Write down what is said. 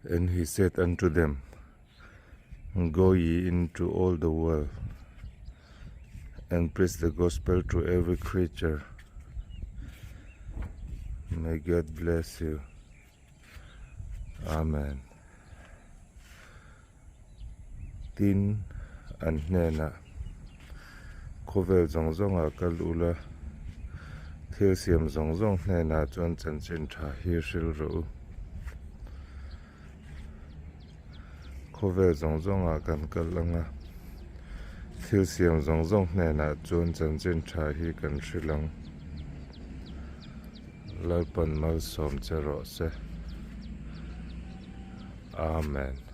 And he said unto them, Go ye into all the world and preach the gospel to every creature. May God bless you. Amen. Tin, an hnenah, Khawvel zawng zawngah kal ula, thil siam zawng zawng hnenah chuan chanchin tha hi hril rawh u. Khawvel zawng zawngah kan kal ang a, thil siam zawng zawng hnenah chuan chanchin tha hi kan hril ang. Lalpan malsawm che rawh se. Amen.